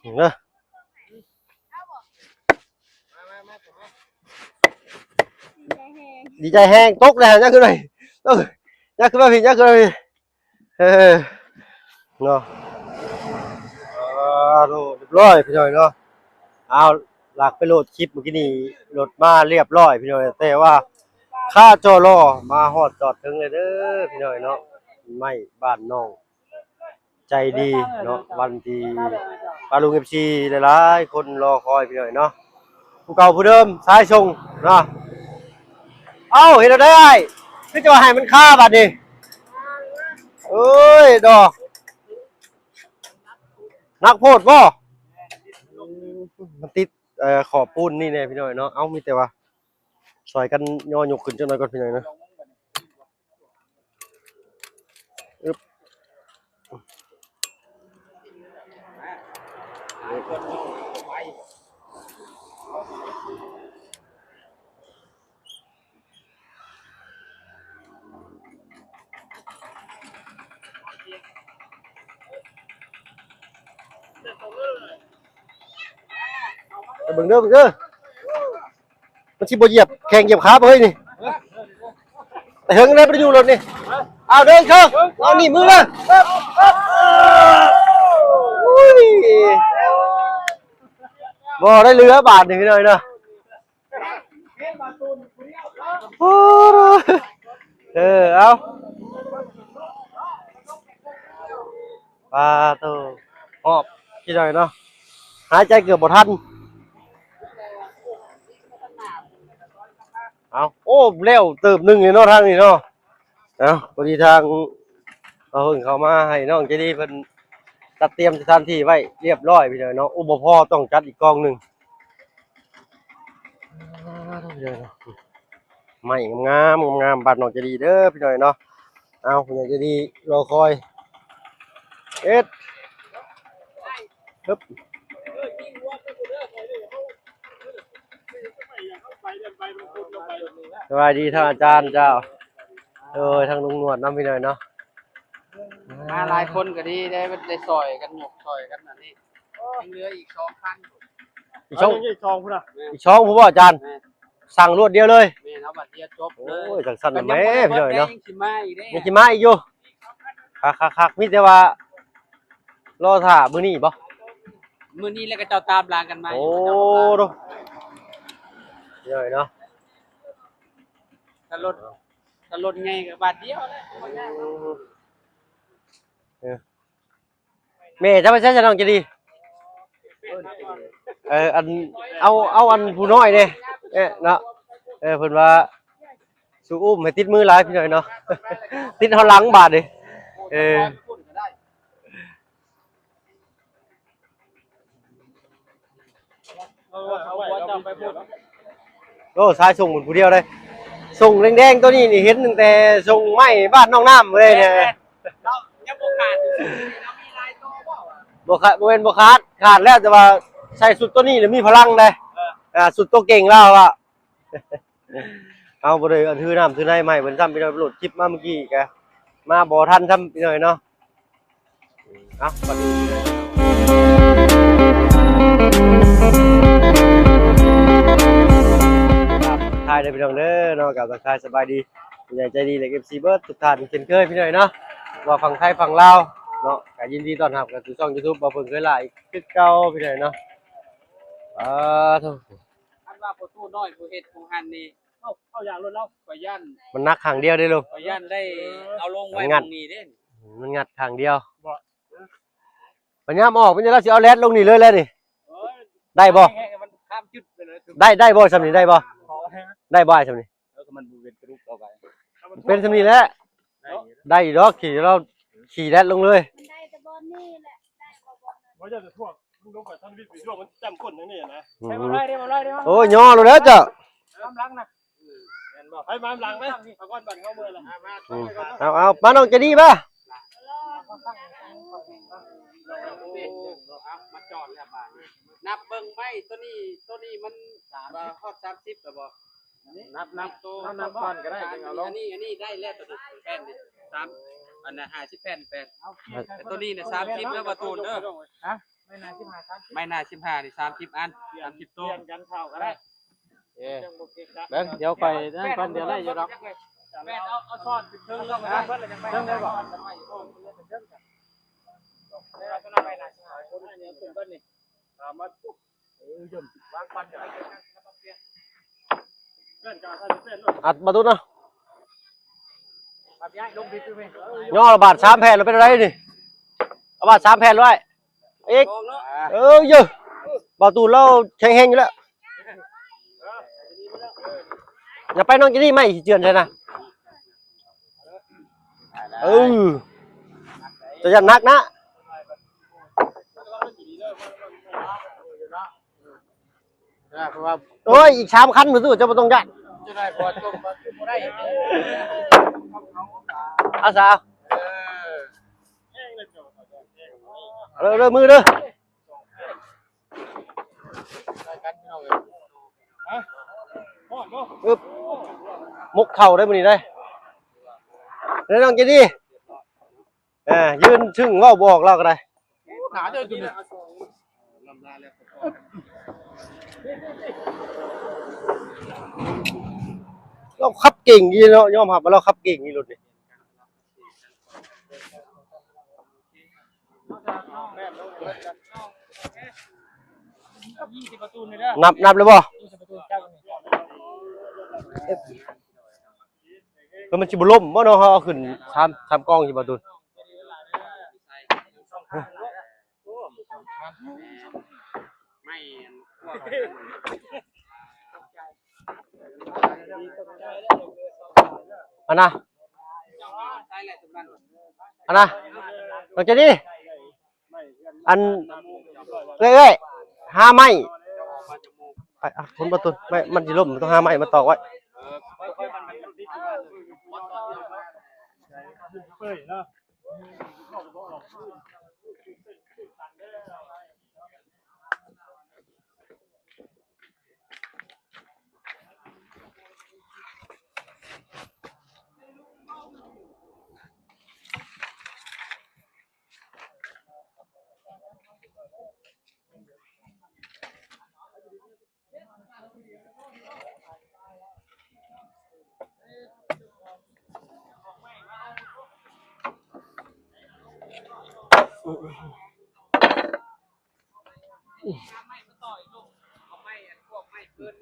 ເດີ ດີໃຈແຮງ ຕົກແລ້ວ ຍັບຂຶ້ນໄປ ຕົກ ຍັບຂຶ້ນມາພີ້ ຍັບຂຶ້ນມາພີ້. ເອີ ເນາະ ອ່າ ໂດ ລຽບຮ້ອຍພີ່ນ້ອງເນາະ. ເອົາ ຫຼັກໄປໂຫຼດຄລິບມື້ກີ້ນີ້ ໂຫຼດມາລຽບຮ້ອຍພີ່ນ້ອງ ແຕ່ວ່າຄາຈໍລໍ ມາຮອດຈອດເຖິງເລີຍເດີພີ່ນ້ອງເນາະ. ໄມ້ບ້ານນ້ອງໃຈດີເນາະ ວັນທີ່ປ້າລຸງ ເອັຟຊີ ຫຼາຍໆຄົນລໍຄອຍພີ່ນ້ອງເນາະ. ຜູ້ເກົ່າຜູ້ເດີມ ສາຍສົ່ງເນາະ. ເອົ້າ ເຮັດແນວໃດອ້າຍ ຄືຈະວ່າໃຫ້ມັນຄາບາດນີ້? ເອີຍ ດອກ ໜັກໂພດບໍ່? ມັນຕິດ ເອີ ຂອບປູນນີ້ແນ່ພີ່ນ້ອງເນາະ. ເອົ້າ ມີແຕ່ວ່າຊ່ອຍກັນຍໍຍົກຂຶ້ນຈັກໜ່ອຍກ່ອນພີ່ນ້ອງເນາະ. ອຶບ ໄປເບິ່ງເດີ ເບິ່ງເດີ. ມັນຊິບໍ່ຢຽບແຂ້ງຢຽບຂາບໍ່ເຮີ້ຍນີ້? ແຕ່ເຫິງແລ້ວບໍ່ໄດ້ຢູ່ລົດນີ້. ເອົາເດີນເຊີ ເອົາໜີບມືເລີຍ. ອຸ້ຍ ບໍ່ໄດ້ເຫຼືອບາດນີ້ພີ່ນ້ອງເນາະ. ໂອ້ ເອີ ເອົາ ປາໂຕ ຮອບ ພີ່ນ້ອງເນາະ ຫາຍໃຈເກືອບບໍ່ທັນ. ເອົາ ໂອ້ ແລ້ວເຕີບໜຶ່ງເນາະທາງນີ້ເນາະ. ເອົາ ພໍດີທາງ ເອົາເພິ່ນເຂົ້າມາໃຫ້ນ້ອງໃຈດີເພິ່ນຈັດຕຽມສະຖານທີ່ໄວ້ລຽບຮ້ອຍພີ່ນ້ອງເນາະ. ໂອ້ ບໍ່ພໍຕ້ອງຈັດອີກກອງໜຶ່ງ. ໄມ້ງາມໆ ງາມໆ ບ້ານນ້ອງໃຈດີເດີພີ່ນ້ອງເນາະ. ເອົາ ຜູ້ໃຫຍ່ໃຈດີລໍຄອຍ ເຮັດ ຮຶບ ສະບາຍດີທາງອາຈານເຈົ້າ ໂດຍ ທາງລຸງໜວດນຳພີ່ນ້ອງເນາະ. ມາຫຼາຍຄົນກໍດີໄດ້ ໄດ້ຊ່ອຍກັນຍົກຊ່ອຍກັນອັນນີ້ ຍັງເຫຼືອອີກສອງຄັນ ອີກສອງ ເອົາ ຍັງອີກສອງພຸ້ນນະ ອີກສອງພຸ້ນບໍ່ອາຈານ? ແມ່ນ ສັ່ງລວດດຽວເລີຍ. ແມ່ນ ເອົາບາດດຽວຈົບເລີຍ. ໂອ້ຍ ຈັ່ງຊັ້ນແຫຼະແມ່ພີ່ນ້ອງເນາະ ຍັງຊິມາອີກເດ້ ຍັງຊິມາອີກຢູ່. ຄັກໆໆ ມີແຕ່ວ່າລໍຖ້າມື້ນີ້ບໍ່? ມື້ນີ້ແລ້ວກໍເຈົ້າຕາມຫຼັງກັນມາ. ໂອ້ ຢູ່ ໂດ ເດີເນາະ ຖ້າລົດ ຖ້າລົດໃຫຍ່ກໍບາດດຽວແຫຼະ ບໍ່ຍາກດອກ. ເອີ ແມ່ເຈົ້າໄປໃສຊະນ້ອງໃຈດີ? ເອີ ອັນ ເອົາ ເອົາອັນຜູ້ນ້ອຍເດ້ ເອີ ເນາະ ເອີ ເພິ່ນວ່າສູ້ອຸ້ມໃຫ້ຕິດມືຫຼາຍພີ່ນ້ອງເນາະ ຕິດເຮົາຫຼັງບາດນີ້. ເອີ ເອົາຫົວເຈົ້າໄປພຸ້ນ. ໂອ້ ສາຍສົ່ງເພິ່ນຜູ້ດຽວເດ້. ສົ່ງແດງໆໂຕນີ້ນີ້ເຫັນຕັ້ງແຕ່ສົ່ງໄມ້ບ້ານນ້ອງນ້ຳເລີຍນີ້. ເຮົາຍັງບໍ່ຂາດ ເຮົາມີຫຼາຍໂຕບໍ່ວະ? ບໍ່ຂາດ ບໍ່ແມ່ນບໍ່ຂາດ ຂາດແລ້ວ ແຕ່ວ່າໃສ່ຊຸດໂຕນີ້ລະມີພະລັງເດ້. ເອີ ອ່າ ຊຸດໂຕເກັ່ງລາວອະ. ເຮົາບໍ່ໄດ້ຖືນ້ຳຖືໃນມາໃຫ້ເພິ່ນຊ້ຳ ພີ່ນ້ອງ ໂຫຼດຄລິບມາມື້ກີ້ກະມາບໍ່ທັນຊ້ຳ ພີ່ນ້ອງເນາະ. ເອົາ ບັດນີ້ ທັກທາຍເດີພີ່ນ້ອງເດີເນາະ ກາບທັກທາຍສະບາຍດີຜູ້ໃຫຍ່ໃຈດີ ແລະ ເອັຟຊີ ເບິດທຸກທ່ານເຊັ່ນເຄີຍ ພີ່ນ້ອງເນາະ ວ່າຝັ່ງໄທຝັ່ງລາວເນາະ ກະຍິນດີຕ້ອນຮັບເຂົ້າສູ່ຊ່ອງ YouTube ບ່າວເຜິ້ງເຄີຍຫຼາຍຄືເກົ່າ ພີ່ນ້ອງເນາະ. ອາ ໂທ້ ຄັນວ່າປະຕູນ້ອຍຜູ້ເຮັດຜູ້ຫັ້ນນີ້ ເອົາ ເອົາຢາລົດລາວ ຂ້ອຍຢ້ານ ມັນໜັກຂ້າງດຽວເດ້ລູກ ຂ້ອຍຢ້ານໄດ້ເອົາລົງໄວ້ໝ່ອງນີ້ເດ້ ມັນງັດຂ້າງດຽວ. ບໍ່ ບັດຍາມອອກ ມັນຈະ ລາວຊິເອົາແລັດລົງນີ້ເລີຍແຫຼະນີ້. ໂອ້ຍ ໄດ້ບໍ່? ແຮງໆ ມັນຂ້າມຈຶດໄປເລີຍ. ໄດ້ ໄດ້ບໍ່ຊ່ຳນີ້ ໄດ້ບໍ່? ໄດ້ບໍ່ອ້າຍຊ່ຳນີ້? ເອີ ກໍມັນບໍ່ເປັນກະດູກເອົາໄປ ເປັນຊ່ຳນີ້ແຫຼະ. ໄດ້ຢູ່ ໄດ້ຢູ່ດອກ ຂີ່ລາວຂີ່ແລັດລົງເລີຍ. ໄດ້ແຕ່ບ່ອນນີ້ແຫຼະ ໄດ້ບໍ່ບ່ອນນັ້ນ ບໍ່ຢາກຈະຖ່ວງ ມັນລົງໄປທາງວິດ ໄປຊ່ວງມັນຈຳກົ້ນທາງນີ້ນະ. ອືມ ໄປບໍ່ໄດ້ເດ້ ບໍ່ໄດ້ເດ້. ໂອ້ຍ ຍໍໂລດແລ້ວເຈົ້າ ຕາມຫຼັງນະ. ແມ່ນບໍ່? ໃຜມານຳຫຼັງໄປ ເອົາກ່ອນບັດເຮົາເມື່ອຍລະ. ອືມ ເອົາ ເອົາ ມານ້ອງໃຈດີມາ. ມາຈອດແລ້ວບາດນີ້ ນັບເບິ່ງໄມ້ໂຕນີ້ ໂຕນີ້ມັນວ່າຮອດສາມສິບແລ້ວບໍ່? ນັບ ນັບ ເອົານັບກ່ອນກໍໄດ້ ຈຶ່ງເອົາລົງ. ອັນນີ້ ອັນນີ້ໄດ້ແລ້ວໂຕນີ້ ແຜ່ນນີ້ ສາມ ອັນນັ້ນ ຫ້າສິບແຜ່ນ ແປດ ແຕ່ໂຕນີ້ນະ ສາມສິບແລ້ວບໍ່ຕູນເດີ. ຮະ? ໄມ້ໜ້າສິບຫ້າ ນີ້ ສາມສິບອັນ ສາມສິບໂຕ ປ່ຽນກັນເຂົ້າກໍໄດ້. ເອີ ເບິ່ງ ດຽວຂ້ອຍນັ້ນກ່ອນ ດຽວໄດ້ຢູ່ດອກ. ແມ່ນ ເອົາ ເອົາຊ້ອນຂຶ້ນເທິງເລີຍນະ ເທິງໄດ້ບໍ່? ອັດມາຕຸນເນາະ. ຍໍລະບາດສາມແຜ່ນແລ້ວ ເປັນໃດນີ້? ລະບາດສາມແຜ່ນແລ້ວ ອີກ. ເອີ ເຢີ ບ່າວຕູນລາວແຂງແຮງຢູ່ແລ້ວ. ຢ່າໄປ ນ້ອງຈີນີ້ ໄມ້ຊິເຈື່ອນໃສ່ນະ. ເອີ ຈະຢ້ານໜັກນະ. ເພາະວ່າ ໂອ້ຍ ອີກສາມຄັນພຸ້ນ ເຈົ້າບໍ່ຕ້ອງຢ້ານ. ຈະໄດ້ບໍ່ ຈົມບໍ່ໄດ້ ອາສາ. ເອີ ເດີ ເດີ ມືເດີ. ຮະ ຮອດບໍ່? ອຶບ ມົກເຂົ້າໄດ້ມື້ນີ້ໄດ້. ແລ້ວນ້ອງຈີນີ້ ເອີ ຢືນຊຶ້ງເວົ້າບໍ່ອອກລາວກໍໄດ້. ໜາເດີຈຸນີ້ ລາວຂັບເກັ່ງດີເນາະ. ຍອມຮັບວ່າລາວຂັບເກັ່ງດີລົດນີ້. ນັບ ນັບເລີຍບໍ່? ເອີ ມັນຊິບໍ່ລົ້ມບໍ່ເນາະ? ເຮົາເອົາຂຶ້ນສາມ ສາມກອງຊິບໍ່ ຕູນ? ອັນນະ ອັນນະ ນ້ອງເຈດີ ອັນ ເອື້ອຍໆ ຫາໄມ້ ໄປ ອ່ະ ຄົນບໍ່ຕົ້ນ ໄມ້ ມັນຊິລົ້ມ ຕ້ອງຫາໄມ້ມາຕອກໄວ້.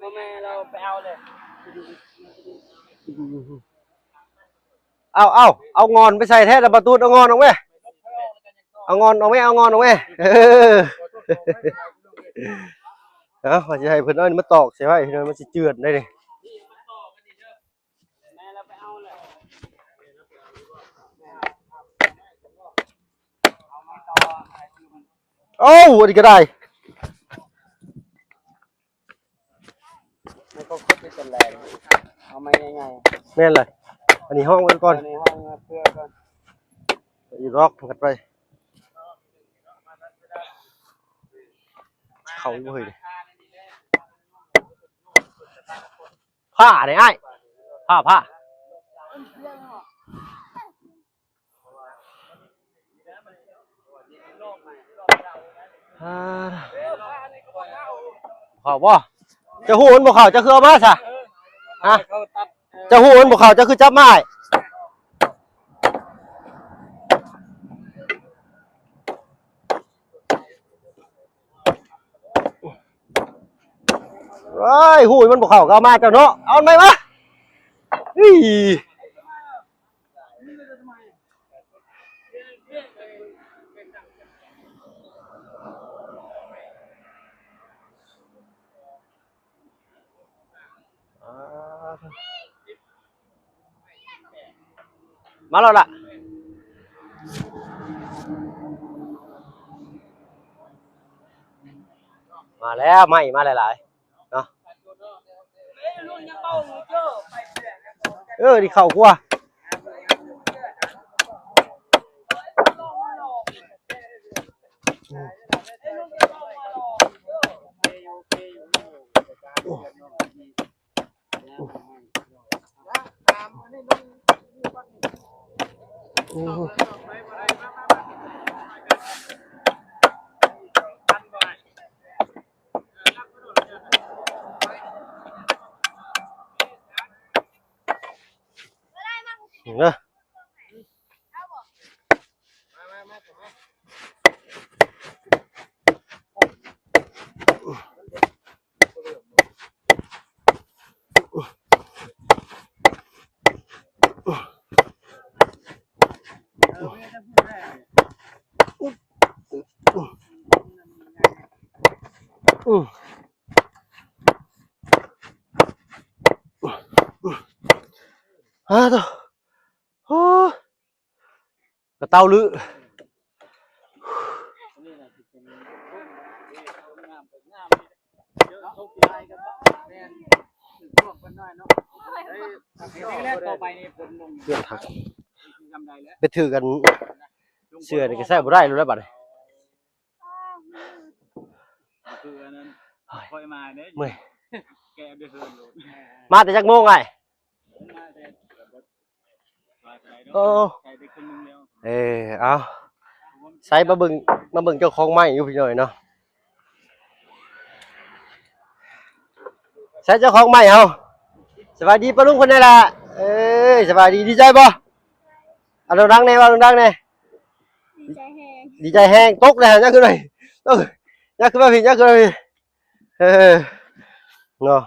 ພໍ່ແມ່ລາວໄປເອົາເລີຍ. ເອົາ ເອົາ ເອົາງອນໄປໃສ່ແທ້ລະ ປະຕູດ ເອົາງອນອອກແມ້ ເອົາງອນອອກແມ້ ເອົາງອນອອກແມ້. ເອີ ເອົາ ວ່າຊິໃຫ້ເພິ່ນເອົານີ້ມາຕອກໃສ່ໄວ້ ພີ່ນ້ອງ ມັນຊິເຈື່ອນໄດ໋ນີ້. ໂອ້ ອັນນີ້ກໍໄດ້ ມັນກໍຄຸດໄປຈົນແລງ ເອົາໄມ້ໃຫຍ່ໆ. ແມ່ນແຫຼະ ອັນນີ້ຫ້ອງໄວ້ກ່ອນ ອັນນີ້ຫ້ອງເພື່ອກ່ອນ ອີລັອກກັນໄປ ເຂົ້າຢູ່ເຮີ້ຍ. ຜ້ານີ້ອ້າຍ ຜ້າ ຜ້າ ອ່າ ເຂົ້າບໍ່? ເຈົ້າຮູ້ມັນບໍ່ເຂົ້າ ເຈົ້າຄືເອົາມາຊະ? ຮະ? ເຈົ້າຮູ້ມັນບໍ່ເຂົ້າ ເຈົ້າຄືຈັບມາອ້າຍ? ເອີຍ ຫູຍ ມັນບໍ່ເຂົ້າກໍເອົາມາເຈົ້າເນາະ ເອົາໄມ້ມາ. ອີ ອ່າ ມາແລ້ວລະ ມາແລ້ວ ໄມ້ມາຫຼາຍໆເນາະ. ເອີ ນີ້ເຂົ້າຄົວ. ໂອ້. ອາໂທ້ ໂອ້ ກະເຕົ້າລື ເພື່ອນທັກ ໄປຖືກັນ ເສື້ອນີ້ກະໃສ່ບໍ່ໄດ້ແລ້ວບັດນີ້. ຄືອັນນັ້ນ ຂ້ອຍມາເດ້ ເມື່ອຍ ແກະໄປເຮືອນໂລດ. ມາແຕ່ຈັກໂມງອ້າຍ? ມາແຕ່ ໂອ້ ໃສ່ໄດ້ເຄິ່ງໜຶ່ງແລ້ວ. ເອີ ເອົາ ໃສ່ມາເບິ່ງ ມາເບິ່ງເຈົ້າຂອງໄມ້ຢູ່ພີ່ນ້ອງເນາະ. ໃສ່ເຈົ້າຂອງໄມ້ເຮົາ. ສະບາຍດີປ້າລຸງເພິ່ນແດ່ລະ. ເອີຍ ສະບາຍດີ ດີໃຈບໍ່? ເອົາດັງໆແດ່ ເວົ້າດັງໆແດ່. ດີໃຈແຮງ ດີໃຈແຮງ. ຕົກແລ້ວ ຍັບຂຶ້ນມາ ຕົກ ຍັບຂຶ້ນມາພີ້ ຍັບຂຶ້ນມາພີ້. ເອີ ເນາະ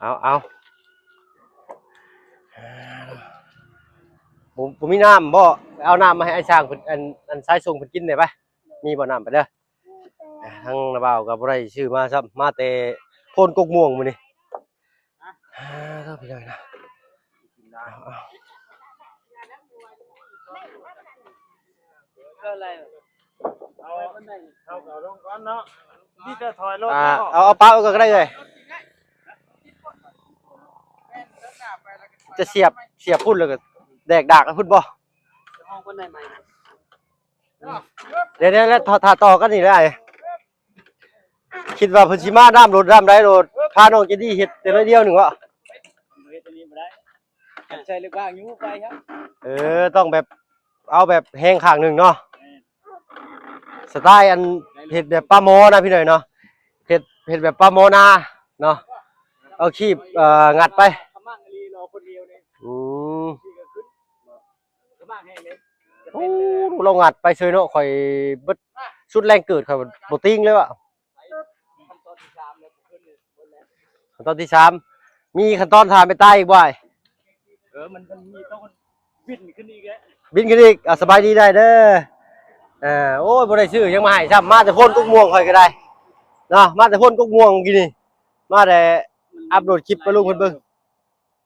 ເອົາ ເອົາ ບໍ່ ບໍ່ມີນ້ຳບໍ່? ເອົານ້ຳມາໃຫ້ອ້າຍຊ່າງເພິ່ນ ອັນ ອັນຊາຍສົ່ງເພິ່ນກິນແດ່ໄປ. ມີບໍ່ນ້ຳ ໄປເດີ. ທາງນ້າບ່າວກໍບໍ່ໄດ້ຊື້ມາຊ້ຳ ມາແຕ່ໂພນກົກມ່ວງມື້ນີ້. ອ່າ ເອົາ ພີ່ນ້ອງນະ ເອົາ ເອົາ ເອົາ ເອົາລົງກ່ອນເນາະ ມີແຕ່ຖອຍລົດ. ອ່າ ເອົາ ເອົາປະໄວ້ກ່ອນກໍໄດ້ເອີຍ. ຈະສຽບ ສຽບພຸ້ນແລ້ວກໍແດກດາກໄປພຸ້ນບໍ່? ຫ້ອງເພິ່ນໄດ້ໃໝ່. ດຽວໆ ແລ້ວຖ້າ ຖ້າຕໍ່ກັນນີ້ແຫຼະ ຄິດວ່າເພິ່ນຊິມານຳໂລດ ນຳໄດ້ໂລດ ພານ້ອງເຈດີເຮັດແຕ່ໜ້ອຍດຽວໜຶ່ງວະ. ເຮັດອັນນີ້ບໍ່ໄດ້ ໃສ່ເລິກວ່າງຢູ່ໄປຄັບ. ເອີ ຕ້ອງແບບ ເອົາແບບແຮງຂ້າງໜຶ່ງເນາະ. ແມ່ນ ສະໄຕລ໌ອັນເຮັດແບບປາໝໍນະພີ່ນ້ອງເນາະ ເຮັດ ເຮັດແບບປາໝໍນາເນາະ ເອົາຄີບ ເອີ ງັດໄປ. ຂະໝັ້ງອີ່ຫຼີ ລໍຄົນດຽວນີ້. ອືມ ໂອ້ ລາວງັດໄປເຊີຍເນາະ ຂ້ອຍເບິດສຸດແຮງເກີດ ຂ້ອຍບໍ່ຕິງເລີຍວ່າ. ຂັ້ນຕອນທີສາມ ມີຂັ້ນຕອນຖາມໄປຕາຍອີກບໍ່ອ້າຍ? ເອີ ມັນ ມັນມີຕ້ອງບິນຂຶ້ນອີກແຫຼະ ບິນຂຶ້ນອີກ. ອ່າ ສະບາຍດີໄດ້ເດີ. ເອີ ໂອ້ຍ ບໍ່ໄດ້ຊື້ຫຍັງມາໃຫ້ຊ້ຳ ມາແຕ່ໂພນກົກມ່ວງຂ້ອຍກໍໄດ້ເນາະ ມາແຕ່ໂພນກົກມ່ວງກີ້ນີ້ ມາແຕ່ອັບໂຫຼດຄລິບໄປລົງເພິ່ນເບິ່ງ.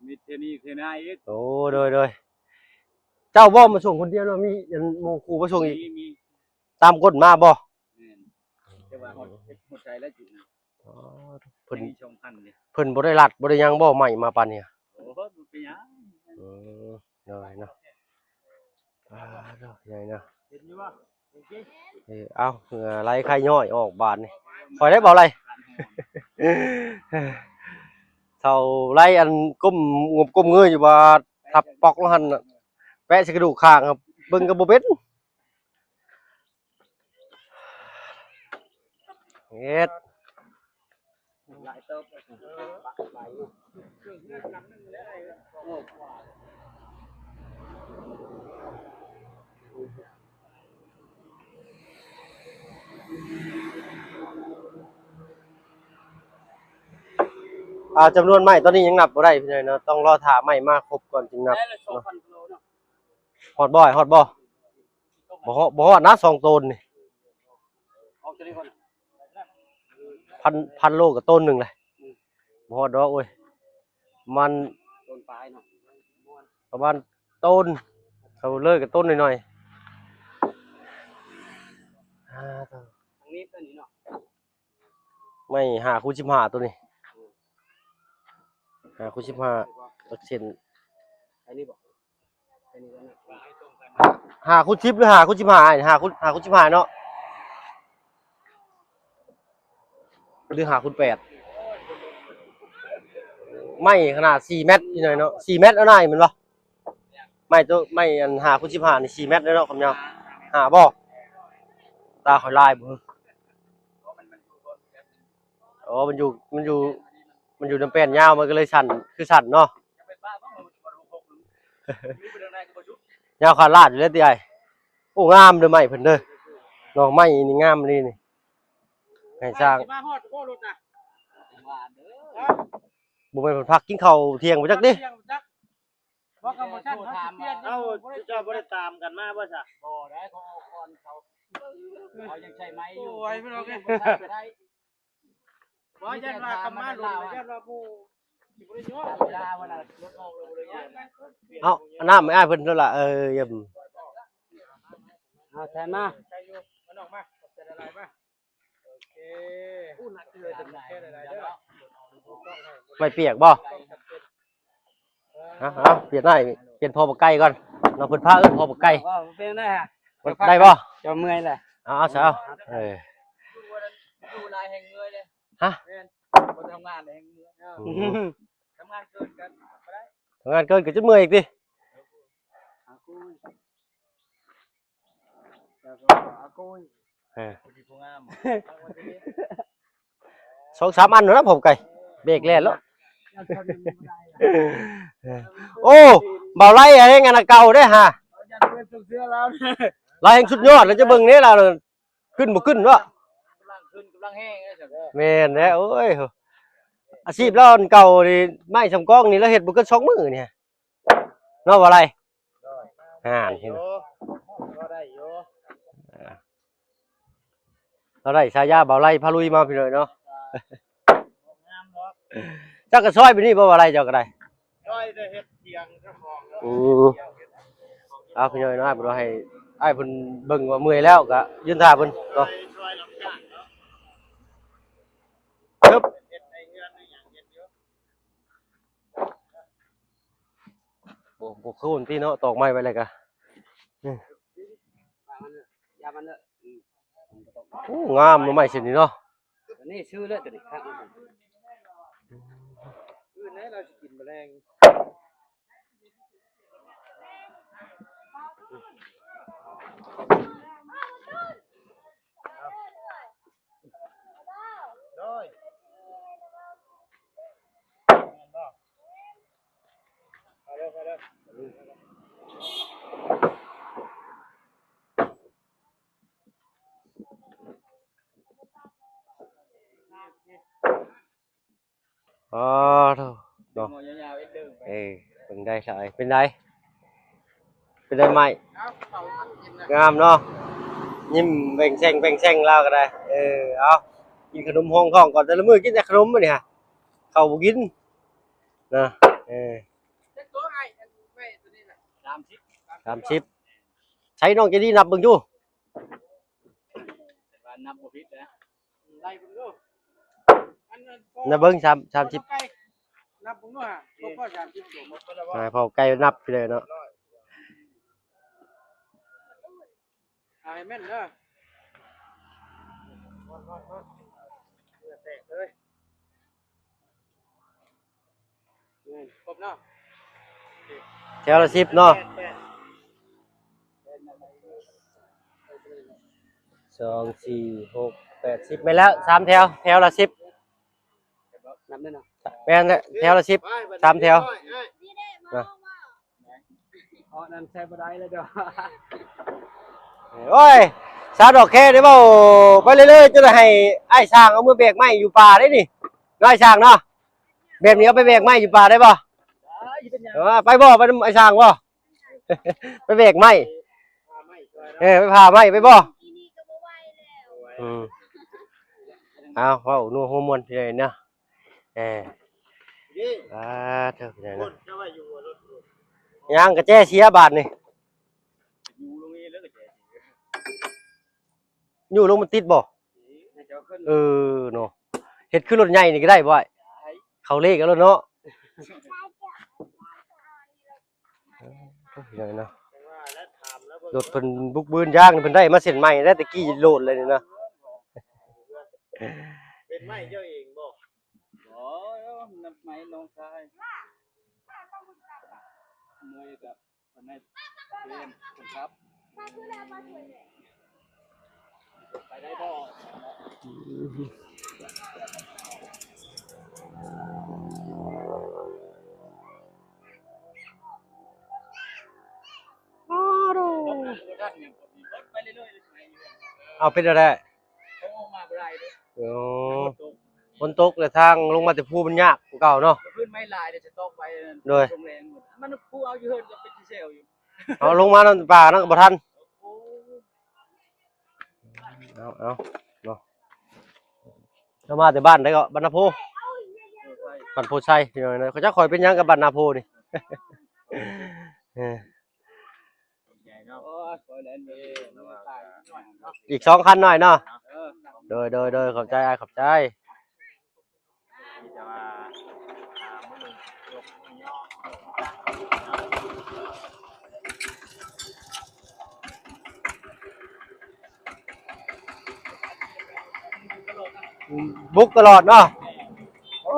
ມີເທື່ອນີ້ເທື່ອໜ້າອີກ. ໂອ້ ໂດຍໆ ເຈົ້າບໍ່ມາສົ່ງຄົນດຽວເນາະ ມີອັນໝູ່ຄູ່ມາສົ່ງອີກ? ມີ ມີ ຕາມກົ້ນມາບໍ່? ແມ່ນ ແຕ່ວ່າຮອດ ຮອດໃສແລ້ວຈຸດນີ້. ອໍ ເພິ່ນ ເພິ່ນບໍ່ໄດ້ລັດບໍ່ໄດ້ຫຍັງບໍ່ ໄມ້ມາປານນີ້? ໂອ້ ບໍ່ເປັນຫຍັງ. ອືມ ໂດຍເນາະ. ອ່າ ໂດຍ ໃຫຍ່ເນາະ ເຫັນຢູ່ບໍ່? ເອີ ເອົາ ເຫື່ອໄຫຼໄຄຍ້ອຍອອກບາດນີ້ ຂ້ອຍໄດ້ເວົ້າໄຫຼ ເຖົ້າໄຫຼອັນກົ້ມງົບກົ້ມເງີຍຢູ່ ບາດທັບປອກລະຫັ້ນ ແປະໃສ່ກະດູກຂ້າງ ເບິ່ງກໍບໍ່ເປັນ. ເຮັດ ອ່າ ຈຳນວນໄມ້ຕອນນີ້ຍັງນັບບໍ່ໄດ້ພີ່ນ້ອງເນາະ ຕ້ອງລໍຖ້າໄມ້ມາຄົບກ່ອນຈຶ່ງນັບເນາະ. ຮອດບໍ່ ຮອດບໍ່? ບໍ່ຮອດ ບໍ່ຮອດນະ ສອງໂຕນນີ້ ພັນ ພັນໂລກໍໂຕນໜຶ່ງແຫຼະ. ບໍ່ຮອດດອກໂອ້ຍ ມັນໂຕນປາຍເນາະ ປະມານໂຕນ ເຂົາເລີຍກໍໂຕນໜ້ອຍໆ. ອ່າ ທາງນີ້ ອັນນີ້ເນາະ ໄມ້ຫ້າຄູນສິບຫ້າໂຕນີ້ ຫ້າຄູນສິບຫ້າ ຈັກເຊັນ ອັນນີ້ບໍ່? ຫ້າຄູນສິບ ຫຼື ຫ້າຄູນສິບຫ້າ ຫ້າຄູນ ຫ້າຄູນສິບຫ້າເນາະ ຫຼື ຫ້າຄູນແປດ ໄມ້ຂະໜາດສີ່ແມັດພີ່ນ້ອງເນາະ ສີ່ແມັດເອົາໜ້າ ແມ່ນບໍ່? ໄມ້ໂຕ ໄມ້ອັນຫ້າຄູນສິບຫ້ານີ້ສີ່ແມັດເນາະ ຄວາມຍາວ ຫ້າບໍ່? ຕາຂ້ອຍລາຍບໍ່? ອໍ ມັນຢູ່ ມັນຢູ່ ມັນຢູ່ນຳແປ້ນຍາວ ມັນກໍເລີຍສັ້ນ ຄືສັ້ນເນາະ ຍາວຂາດລາດຢູ່ແລ້ວຕິອ້າຍ. ໂອ້ ງາມເດີໄມ້ເພິ່ນເດີ ເນາະ ໄມ້ນີ້ງາມອີ່ຫຼີນີ້ ໃຫ້ສ້າງ ຊິມາຮອດບໍ່ລົດນະ ບໍ່ແມ່ນເພິ່ນພັກກິນເຂົ້າທ່ຽງບໍ່ຈັກເດ້ ບໍ່ ກໍບໍ່ທັນ ເຮົາຊິປ່ຽນ ເອົ້າ ເຈົ້າບໍ່ໄດ້ຕາມກັນມາບໍ່ຊະ ບໍ່ໄດ້ ເຂົາເອົາກ່ອນເຂົາ ເຂົາຍັງໃຊ້ໄມ້ຢູ່ ໂອ້ຍ ພີ່ນ້ອງເອີຍ ບໍ່ໄດ້ ບໍ່ ຢ້ານວ່າກຳມາຫຼົງ ຢ້ານວ່າໝູ່ຊິບໍ່ໄດ້ຍ້ອນ ເວລາວັນນັ້ນລົດອອກເລີຍບໍ່ໄດ້ຍ້ອນ ເອົານ້ຳໃຫ້ອ້າຍເພິ່ນໂລດລະ ເອີ ຢ້ຳ ເອົາ ແທນມາ ໃສ່ຢູ່ ມັນອອກມາ ຂອບໃຈຫຼາຍໆ ມາ ໂອເຄ ໂອ້ ໜັກເລີຍ ຂອບໃຈຫຼາຍໆ ເດີ ໄມ້ປຽກບໍ່? ຮະ ເອົາ ປ່ຽນໃຫ້ ປ່ຽນພໍ່ບັກໄກ່ກ່ອນເນາະ ເພິ່ນພາເອີ້ນພໍ່ບັກໄກ່ ເວົ້າເປັນໄດ້ຮະ ໄດ້ບໍ່? ເຈົ້າເມື່ອຍແຫຼະ ເອົາ ເອົາຊະ ເອົາ ເອີ ຢູ່ຫຼາຍແຮງເມື່ອຍເດ້ ຮະ ແມ່ນ ບໍ່ທຳງານແຮງເມື່ອຍ ອືມ ທຳງານເກີນກັນບໍ່ໄດ້ ທຳງານເກີນກໍຈະເມື່ອຍອີກຕິ ເອີ ສອງສາມອັນແລ້ວນະ ພໍ່ໄກ່ ເບກແລ່ນແລ້ວ ໂອ້ ບ່າວໄລແຮງອັນນະເກົ່າເດ້ຫາ ລາວແຮງສຸດຍອດແລ້ວ ຈະເບິ່ງເດ້ລາວ ຂຶ້ນບໍ່ຂຶ້ນເນາະ ກຳລັງຂຶ້ນ ກຳລັງແຮງເດ້ ແມ່ນແຫຼະ ໂອ້ຍ ອາຊີບລາວອັນເກົ່ານີ້ ໄມ້ສຳກອງນີ້ລາວເຮັດບໍ່ເກີນສອງມື້ນີ້ ເນາະ ບໍ່ໄລ ໂດຍ ອ່າ ເຫັນ ພໍໄດ້ຢູ່ ພໍໄດ້ຢູ່ ເອີ ເຮົາໄດ້ສາຍາບ່າວໄລພາລຸຍມາພີ່ນ້ອງເນາະ ງາມເນາະ ເຈົ້າກໍຊອຍແບບນີ້ບໍ່ ບ່າວໄລ ເຈົ້າກໍໄດ້ ຊອຍແຕ່ເຮັດຖຽງເຈົ້າຂອງ ອື ເອົາ ພີ່ນ້ອງເນາະ ເພິ່ນວ່າໃຫ້ອ້າຍເພິ່ນເບິ່ງວ່າເມື່ອຍແລ້ວກໍຢືນຖ້າເພິ່ນເນາະ ຊອຍ ຊອຍຮັບຈ້າງເນາະ ເຮັດໃນເຮືອນໃນຫຍັງເຮັດຢູ່ ບໍ່ ບໍ່ຄືຄົນຕິເນາະ ຕອກໄມ້ໄວ້ແລ້ວກະ ໂອ້ ງາມໜໍ່ໄມ້ເຊັ່ນນີ້ເນາະ ໂຕນີ້ຊື້ເລີຍ ໂຕນີ້ຄັກ ອື່ນໃດລາວຊິກິນມື້ແລງ ໂດຍ ແມ່ນບໍ່? ມາເດີ ມາເດີ ອໍ ໂທ້ເນາະ ເອີ ເບິ່ງໄດ້ຊະ ເປັນໃດ ເປັນໃດໄມ້ ງາມເນາະ ຍິ້ມແຫວ່ງແຊງແຫວ່ງແຊງລາວກໍໄດ້ ເອີ ເອົາ ກິນຂະໜົມຮອງທ້ອງກ່ອນ ແຕ່ລະມື້ກິນແຕ່ຂະໜົມມື້ນີ້ຫະ ເຂົ້າບໍ່ກິນນະ ເອີ ຈັກໂຕອ້າຍ ອັນໄມ້ໂຕນີ້ນະ ສາມສິບ ສາມສິບ ໃຊ້ນ້ອງໃຈດີນັບເບິ່ງຢູ່ ແຕ່ວ່ານັບບໍ່ຜິດນະ ໄລ່ເບິ່ງດູ ອັນນັ້ນ ນັບເບິ່ງ ສາມ ສາມສິບ ນັບເບິ່ງດູຫາ ບໍ່ພໍສາມສິບໂຕ ໃຫ້ພໍ່ໄກ່ນັບໄປເລີຍເນາະ ເອົາໃຫ້ແມ່ນເດີ ເຫື່ອແຕກເລີຍ. ແມ່ນ ຄົບເນາະ ແຖວລະສິບເນາະ ສອງ ສີ່ ຫົກ ແປດ ສິບ ແມ່ນແລ້ວ ສາມແຖວ ແຖວລະສິບ ນັບແມ່ນເນາະ ແມ່ນແຫຼະ ແຖວລະສິບ ສາມແຖວນະ. ເອົາ ນັ້ນໃຊ້ບໍ່ໄດ້ແລ້ວເດີ ໂອ້ຍ ສາວດອກແຄໄດ້ເວົ້າໄປເລື້ອຍໆ ຈົນໃຫ້ອ້າຍຊ່າງເອົາມືແບກໄມ້ຢູ່ປ່າໄດ້ນີ້ ເນາະ ອ້າຍຊ່າງເນາະ ແບບນີ້ເອົາໄປແບກໄມ້ຢູ່ປ່າໄດ້ບໍ່? ໄດ້ ເປັນຫຍັງ ເອີ ໄປບໍ່? ໄປນຳອ້າຍຊ່າງບໍ່? ໄປແບກໄມ້ ເອີ ໄປຜ່າໄມ້ໄປບໍ່? ອືມ ເອົາ ເວົ້ານົວຫົວມ່ວນພີ່ນ້ອງເນາະ ເອີ ອ່າ ເຖິງແລ້ວ ຍັງກະແຈເສຍບາດນີ້ ຢູ່ລົງມັນຕິດບໍ່? ເອີເນາະ ເຮັດຄືລົດໃຫຍ່ນີ້ກໍໄດ້ບໍ່ອ້າຍ? ເຂົ້າເລກເອົາໂລດເນາະ ເອີ ເນາະ ລົດເພິ່ນບຸກບືນຢາງ ເພິ່ນໄດ້ມາເສັ້ນໃໝ່ແລ້ວ ແຕ່ກີ້ໂລດເລີຍນີ້ເນາະ ເປັນໄມ້ເຈົ້າເອງບໍ່? ບໍ່ ນັບໄມ້ນ້ອງຊາຍ ເມື່ອຍກັບ ເພິ່ນໃຫ້ເປັນຄົນຂັບ ໄປໄດ້ບໍ່? ອ້າໂດ. ເອົາ ເປັນແນວໃດ? ໂອ້ ມາບໍ່ໄດ້ເດ້. ໂອ້ ຝົນຕົກ ຝົນຕົກແລ້ວ ທາງລົງມາແຕ່ພູມັນຍາກກວ່າເກົ່າເນາະ. ຄືນໄມ້ຫຼາຍເດ້ ຈະຕອກໄປ ໂດຍ ໂຮງແຮມໝົດ. ມັນພູເອົາຢູ່ເຮືອນກໍເປັນທີ່ແຊວຢູ່. ເອົາ ລົງມານຳປ່ານັ້ນກໍບໍ່ທັນ. ໂອ້ ເອົາ ເອົາເນາະ. ເຈົ້າມາແຕ່ບ້ານໃດເກາະ? ບ້ານນາໂພ ບ້ານໂພໄຊ ພີ່ນ້ອງເອີຍ. ເຂົາເຈົ້າຂ້ອຍເປັນຫຍັງກັບບ້ານນາໂພນີ້? ເອີ ອີກສອງຄັນໜ້ອຍເນາະ. ເອີ ໂດຍ ໂດຍ ໂດຍ ຂອບໃຈອ້າຍ ຂອບໃຈ. ບຸກຕະຫຼອດເນາະ. ໂອ້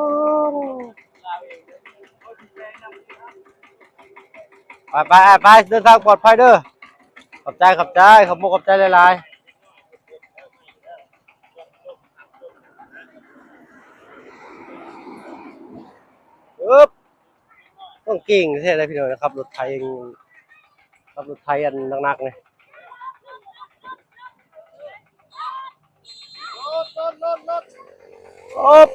ໄປໆ ໄປ ເດີນທາງປອດໄພເດີ. ຂອບໃຈ ຂອບໃຈ ຂອບອົກຂອບໃຈຫຼາຍໆ. ອຶບ ຕ້ອງເກັ່ງແທ້ເລີຍພີ່ນ້ອງ ຂັບລົດໄຖ ຂັບລົດໄຖອັນໜັກໆນີ້. ໂອບ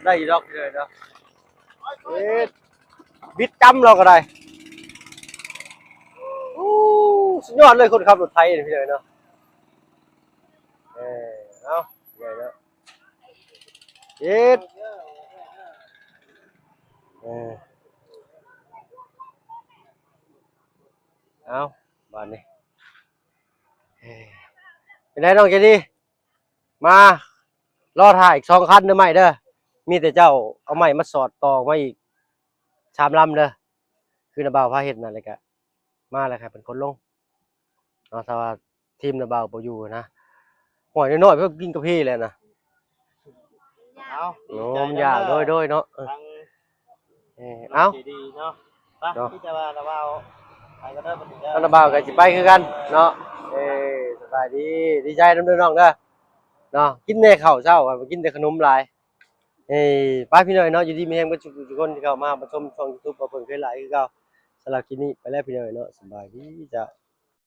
ໄດ້ຢູ່ດອກພີ່ນ້ອງເນາະ. ເອີ ບິດຈຳລາວກໍໄດ້. ໂອ້ ສຸດຍອດເລີຍ ຄົນຂັບລົດໄຖນີ້ພີ່ນ້ອງເນາະ. ເອີ ເອົາ ໃຫຍ່ເນາະ. ເຮັດ ເອີ ເອົາ ບາດນີ້ ເອີ ເປັນໃດນ້ອງໃຈດີ? ມາລໍຖ້າອີກສອງຄັນເດີໄມ້ເດີ. ມີແຕ່ເຈົ້າເອົາໄມ້ມາສອດຕໍ່ອອກມາອີກສາມລຳເດີ. ຄືນ້າບ່າວພາເຮັດນັ້ນ ແລ້ວກະມາແລ້ວໃຫ້ເພິ່ນຂົນລົງເນາະ. ຖ້າວ່າທີມນ້າບ່າວບໍ່ຢູ່ນະ ຫ້ອຍ ນ້ອຍໆ ເພິ່ນກິນກາເຟແລ້ວນະ. ເອົາ ໂອ້ ດີໃຈນຳເດີ ໂດຍໆ ເນາະ. ເອີ ເອົາ ດີເນາະ ໄປ ເນາະ ມີແຕ່ວ່ານ້າບ່າວໄປກໍໄດ້ບັດນີ້ເດີ. ນ້າບ່າວກໍຊິໄປຄືກັນເນາະ. ເອີ ສະບາຍດີ ດີໃຈນຳເດີນ້ອງເດີເນາະ. ກິນແດ່ເຂົ້າເຊົ້າ ກິນແຕ່ຂະໜົມຫຼາຍ. ເອີ ໄປພີ່ນ້ອງເນາະ ຢູ່ດີມີແຮງເບິດທຸກຄົນທີ່ເຂົ້າມາຮັບຊົມຊ່ອງຢູທູບ ບ່າວເພິ່ນເຄີຍຫຼາຍຄືເກົ່າ. ສຳລັບຄລິບນີ້ໄປແລ້ວພີ່ນ້ອງເນາະ ສະບາຍດີເຈົ້າ.